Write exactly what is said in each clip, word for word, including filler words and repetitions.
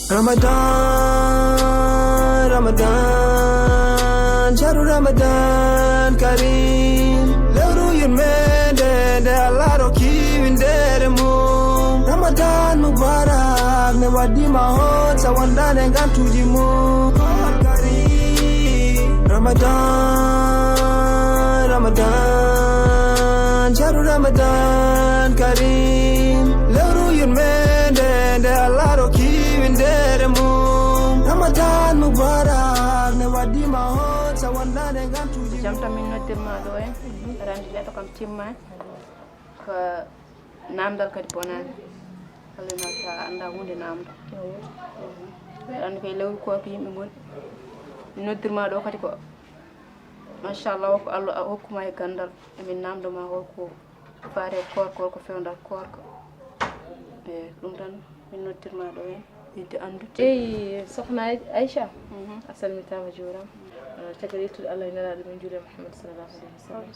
Ramadan, Ramadan, shahru Ramadan Kareem. Lewru yurmeende nde Allah rokki winndere mum. Ramadan Mubarak, ne waɗi ma hol sa wondaade ngantuuji mum. Kareem. Ramadan, Ramadan, shahru Ramadan Kareem. Lewru yurmeende nde Allah rokki winndere mum. Ramadan Mubarak, ne waɗi ma hol sa wondaade ngantuuji. Jam tan min noddirma ɗo en. Randi neɗɗo kam timma. Ko namdal kadi bonani. Allah ma sa annda hunde namdo. Aɗa anndi koye lewru koor ko yimɓe ngoni. Mi noddirma ɗo kadi ko machallah, ko Allah hokkuma e gandal. Emin namdo ma holko faare koor, ko holko fewndal koor ko. E ɗum tan min noddirma ɗo en. Yidde anndude. Eyi, sokhna Aïcha, mhm, a salmitaama, juuraama. Eh, caggal yettude Allah e nelaaɗo men, juule Muhammad sallallahu alaihi wasallam.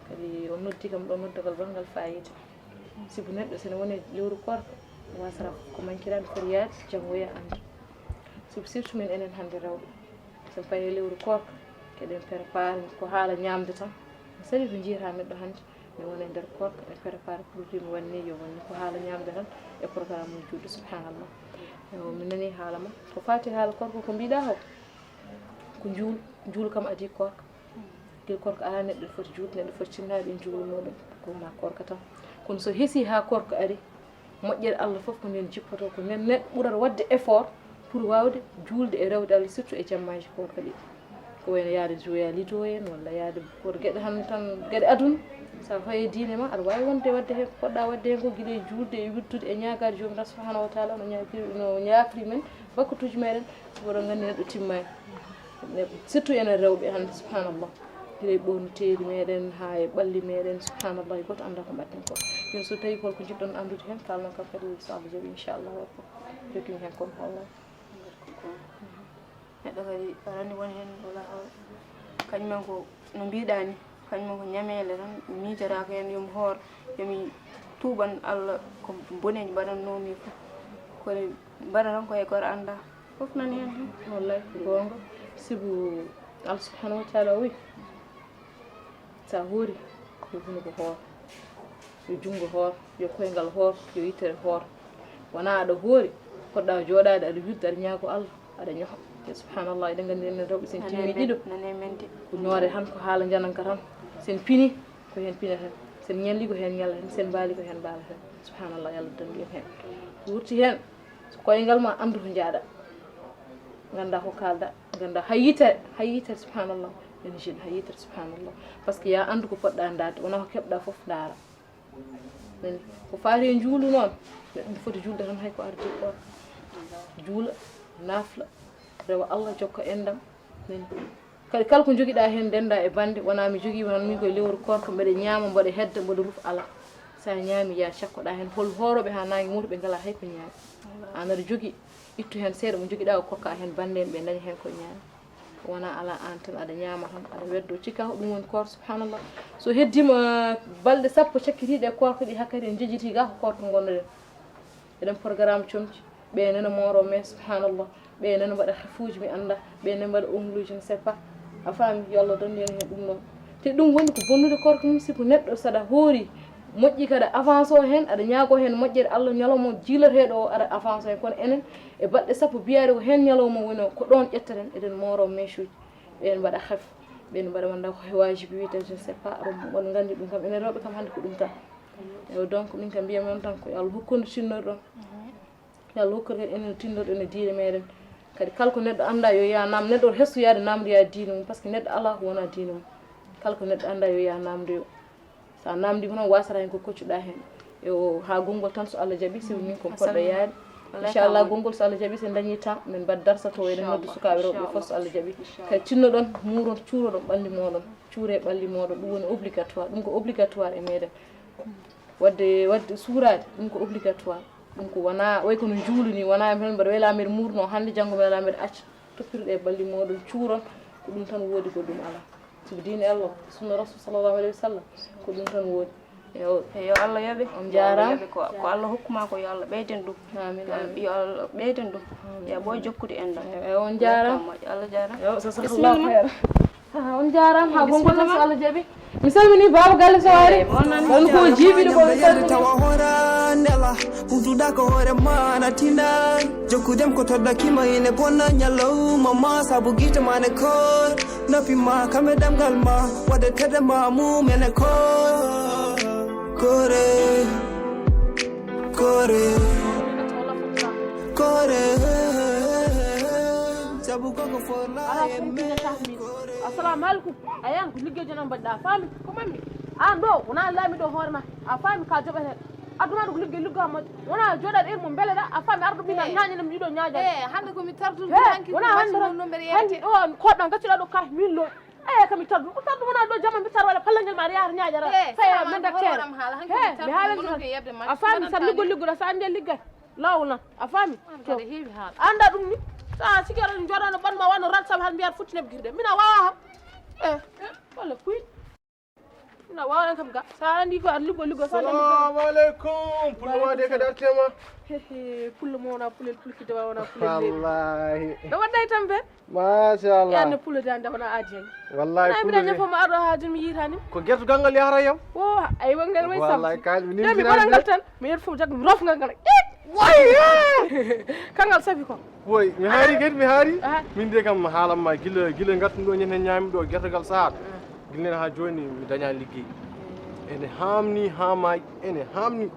Kadi on noddi kam ɗo noddagal bangal fayida. Sibu neɗɗo sene woni lewru koorka, wasata ko mankiraade foti yaade, janngoya, annda. Sibu surtout min enen hannde rewɓe, so en payi e lewru koorka, keɗen préparé ko haala ñaamde tan. Saɗi ko njiyata neɗɗo hannde, mi wona e nder koorka, en préparé produit mo wanni, yo wanni ko haala ñaamde tan e programme mum juutɗo, subhanallah. Yo, mi nani haala ma. Ko faati haala koorka ko mbiɗa o, ko njuul, njuul kam adii koorka. Gila koorka alaa neɗɗo foti juulde, neɗɗo foti tinnaade e njuulu muɗum, ko wona koorka tan. Kono so hesi haa koorka ari, moƴƴere Allah fof ko nden jippoto, ko nden neɗɗo ɓurata waɗde effort pour waawde juulde e rewde Allah, surtout e jammaaji koorka ɗi. Ko wayno yaade jouer à ludo en, walla yaade woto geɗe tan, tan geɗe aduna. Sa fayi e diine ma, aɗa waawi wonde waɗde heen ko poɗɗa waɗde heen ko, gila e juulde e wirtude e ñaagaade Joomiraaɗo subhanahu wa taala, no ñaagiri, no ñaafri men, bakkatuuji meɗen, woto nganndi neɗɗo timmaani. Surtout enen rewɓe hannde, subhanallah. Gila e ɓornuteeri meɗen, haa e ɓalli meɗen, subhanallah, gooto annda ko mbaɗten ko. Jooni so tawi ko holko njiɗɗon anndude heen, kaalnon kam kadi so Allah jaɓi, inchallah, waɗ ko jokkimi heen kon, Allah. Neɗɗo kadi aɗa anndi won heen wala hoore. Kañum en ko no mbiɗa ni, kañum en ko ñameele tan, miijata ko heen yo mi hoor, yo mi tuuban Allah ko boneeji mbaɗannoomi fof. Kono mbaɗa tan ko e koto annda, fof nani heen tan. Wallay, ko goonga. Sibu Allah subhanahu wa taala o wi, sa hoori, yo hunuko hoor, yo junngo hoor, yo koyngal hoor, yo yittere hoor. Wona aɗa hoori, poɗɗa jooɗaade, aɗa wirda, aɗa ñaago Allah, aɗa ñoha. Te subhanallah, eɗen nganndi enen rewɓe, sen timmi ɗiɗo, ko ñoore tan, ko haala njananka tan. Sen pini, ko heen pineten. Sen ñalli, ko heen ñalleten. Sen mbaali, ko heen mbaalaten. Subhanallah, yo Allah dandu en heen. Wurti heen, so koyngal ma, anndu to njaaɗa. Ngannda ko kaalda, ngannda hay yitere, hay yitere, subhanallah. Ene jeɗi hay yitere, subhanallah. Par ce que ya anndu ko poɗɗa ndaarde, wona ko keɓɗa fof ndaara. Nani, ko faati e njuulu noon, neɗɗo ne foti juulde tan hay ko ardii koorka. Juula, naafla, rewa Allah, jokka enɗam. Nani, kadi kala ko njogiɗa heen, ndenda e bannde, wona mi jogii, wona min koye lewru koorka, mbeɗa ñaama, mbeɗa hedda, mbeɗa rufa, alaa. Sa ñaami, ya cakkoɗa heen hol hoorooɓe haa naange muuta, ɓe ngalaa hay ko ñaami. Aan aɗa jogii, ittu heen seeɗa mo njogiɗa o, kokka heen bannde en, ɓe ndaña heen ko ñaami. Wona alaa, aan tan aɗa ñaama tan, aɗa weddo, cikka ko ɗum woni koor, subhanallah. So heddiima balɗe sappo cakkitiiɗe e koorka ɗi, hakkadi en njejjitii ga ko koorka ngonnoɗen. Eɗen programme comci, ɓe nana mooro, mais subhanallah, ɓe nana mbaɗa hefuuji, mi annda, ɓe nana mbaɗa onglu, je ne sais pas. A faami, yo Allah dandu en heen ɗum ɗon. Te ɗum woni ko bonnude koorka mum, sibu neɗɗo saɗa hoori, moƴƴi kadi avance o heen, aɗa ñaago heen moƴƴere Allah, ñalawma jiilateeɗo o aɗa avance o heen. Kono enen, e balɗe sappo biyaade ko heen ñalawma woni o, ko ɗoon ƴettaten, eɗen mooro meesuuji, ɓeen mbaɗa hef, ɓeen mbaɗa wonda ko waajibi wiyde, je ne sais pas, aɗa, on nganndi ɗum kam, enen rewɓe kam hannde ko ɗum tan. Eyo, donc, min kam mbiyam on tan ko yo Allah hokku on tinnorɗon. Yo Allah hokku en enen tinnorɗen e diine meɗen. Kadi kala ko neɗɗo annda yo yaa nam, neɗɗo hesto yaade namdoya diine mum, par ce que neɗɗo alaa ko wona diine mum. Kala ko neɗɗo annda yo yaa namdoyo. Sa namdi ko noon, wasata heen ko koccuɗa heen. E o, haa gonngol tan, so Allah jaɓi, sibu min ko poɗɗo yaade. Inchallah, gonngol, so Allah jaɓi, so en dañi temps, min mbaɗa darsa to, eɗen noddu sukaaɓe rewɓe fof, so Allah jaɓi. Kadi tinnoɗon, muuron, cuuroɗon ɓalli moɗon, cuure ɓalli moɗon, ɗum woni obligatoire, ɗum ko obligatoire e meɗen. Waɗde, waɗde suuraade, ɗum ko obligatoire. Ɗum ko wona, way kono njuulu ni, wona heen mbaɗa wela mbeɗa muurno hannde, janngo mbeɗa mbeɗa acca. Toppirɗe e ɓalli moɗon, cuuron, ko ɗum tan woodi, ko ɗum alaa. Sibu diine Allah, sunna Rasul sallallahu alaihi wasallam, ko ɗum tan woodi. Yo, yo Allah yoɓe. On jaaraama. Yo Allah yoɓe ko, ko Allah hokkuma ko, yo Allah ɓeyden ɗum. Amin, amin. Yo Allah ɓeyden ɗum. Amin. Ya ɓooy jokkude enɗam. Eyo, on jaaraama. Yo Allah jaaraama. Yo, jazakallahu khairan. Ah, on jaaraama. Ha, gongol so Allah jaɓi. Mi salmini baaba galle so waari. On ko jiiɓiɗo ko mi salmini. Tawa hoora nela, hutuda ko hoore ma na tinda. Jokkudem ko todda kima ine bonna nyalawma ma sabu gite ma ne koor. Noppi ma kame damgal ma, wade tede ma mumene koor. Kore, kore, kore. Sabu koko fola e me. Assalamu alaikum. Ayan ko liggeeji non mbaɗɗa, a faami? Ko manmi? An ɗo wona laamiɗo hoore ma, a faami, ka joɓete. Adduma ɗo ko liggey, liggo ha moƴƴa. Wona joɗaɗo e mo mbeleɗa, a faami, arɗo ɓingal ñaañanam ɗiɗo ñaaƴa. Eh, hande ko mi tardude hanki ko wona hande. Hanki ɗo koɗɗan gaccuɗa ɗo ka min lo. Eh, kami tardu ko tardu wona ɗo jama mi tarwala pallangel ma yaar ñaaƴara. Eh, faya men da tere. Eh, mi haalan. A faami, sa liggo liggoɗa, sa andi a liggay. Lawna, a faami? An kadi heewi haala. Anda ɗum ni. Sa sikere joɗano ɓanma wano rat sabu han mbiyat futti nebgirde. Mina wawa ham. Eh, wala kuy. Mina wawa en kam ga. Sa andi ko an liggo liggo sa andi. Assalamu alaikum. Pullo wade kadi artema. He he, pullo mo wona pulel pulkide wa wona pulel. Wallahi. Ɗo waɗɗay tan ɓe. Machallah. Yanno pullo de ande wona aadi hen. Wallahi. Ay mbiɗa ñafo ma arɗo ha joni mi yiitani. Ko gertugal ngal yahata yam. O ay wongal way sam. Wallahi kal mi ni. Mi ɓaɗal ngal tan. Mi yeɗ fof jaggo mi rof ngal ngal. Wayi! Kangal safi ko. Woy, mi haari kadi, mi haari. Aha. Min de kam haalan ma gila, gila ngartum ɗo ñande ñaami ɗo gertogal sahat. Ah. Gila nen ha joni mi daña liggey. Ene hamni, hamay, ene hamni.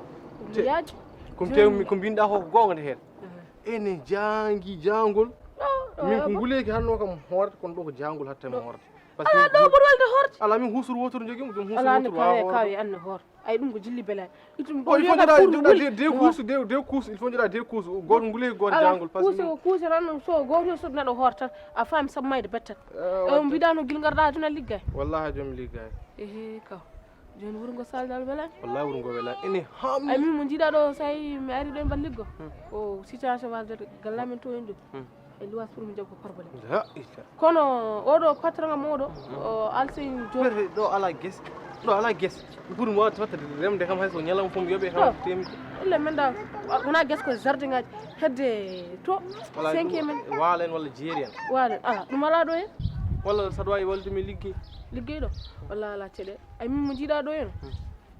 Te, yaaji. Ko mi te-, ko mbinɗa ko, ko goonga nde heen. Aha. Ene jaangi jaangol. Ɗo, ɗo, min ko nguleeki hanno kam hoorde, kono ɗo ko jaangol hatta mi hoorde. Ala ɗo ɓuri welde hoorde. Ala min husuru wotoro jogi, ɗum husuru wotoro kawe, kawe anne hoorde. Ay, ɗum ko jilli belaɗi. Itum o, il faut joɗa, joɗa de, de kuusu, de, de kuusu, il faut joɗa de kuusu. Gooto nguleeki, gooto jaangol, parce que kuusu, kuusu tan, so gooto so neɗɗo hoore tan, a faami sabu mayde bettat. Eh, o mbiɗano gila ngarɗa aduna liggay. Wallahi joom liggay. Ehe, kaw. Joni wuro ngo saldal wela. Wallahi wuro ngo wela. Ene hamni. Ay, min mo jiiɗa ɗo, so tawi mi ari ɗo e mbaɗa liggo. Hmm. Ko situation wasde gallamen to en ɗum. Hmm. E luwas pour mi jaɓa ko problème. La ilaha. Kono oɗo patron am oɗo, hmm, o Alsey Diop. Ɗo ala gese. Ɗo ala gese. Pour mi wawde watta remde kam hay so ñalawma fof mi yoɓe kam temi. Ille men da, wona gese ko jardin ngaji. Hedde to, cinq e men. Wala en walla jeeri en. Wala, ala, ɗum ala ɗo en. Walla saɗa wawi wallude mi liggey. Liggey ɗo? Walla ala ceɗe. Ay, min mo jiiɗa ɗo en. Hmm.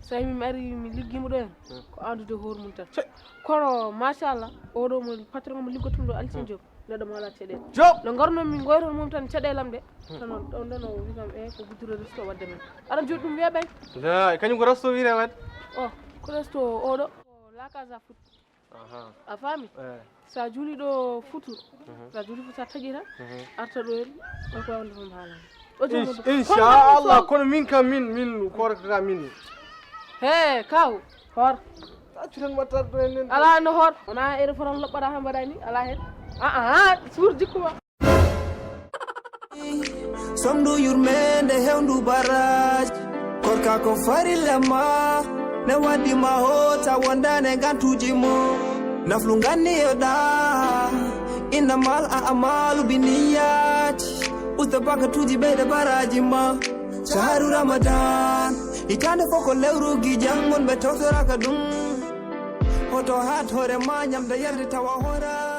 So tawi mi ari mi liggiima ɗo en, hmm, ko anndude hoore mum tan. Kono machallah, oɗo mo patron mo liggotumi ɗo, Alsey, hmm, Diop, neɗɗo mo ala ceɗeele. Diop! No ngarno min goyto mum tan ceɗeele am ɗe. Hmm. Tan on ɗon ɗon o wi kam, e ko gudduro resto wadde men. Aɗa jooɗi ɗum weeɓay. La, kañum ko resto wiyete wadde? O, ko resto oɗo. Ko La Casa Foot. Aha. A faami? Eh. Sa juuli ɗo futu, mhm, sa juuli futu, sa taƴi tan, mhm, arta ɗo en, on ko wawde fam haala. O joom mo ɗo. Inchallah, kono min kam, min, min, koorka ka min. He, kaw, hoor. Accu tan watta ɗo en nen. Ala no hoor, wona ere fotan loɓɓaɗa ha mbaɗa ni, ala hen. Ah, ah, suur jikku ma. Somdu yurmende hewndu baraji. Korka ko farilla ma. Ne waddi ma hota wondane gantuji mo. Naflu ganni yoda. Innamal a'malu binniyati. Usta bakatuji ɓeyde baraji ma. Shahru Ramadan. Hitande fof ko lewru gijangol ɓe tawtoraka ɗum. Hoto hat hoore ma ñamde yarde tawa hora.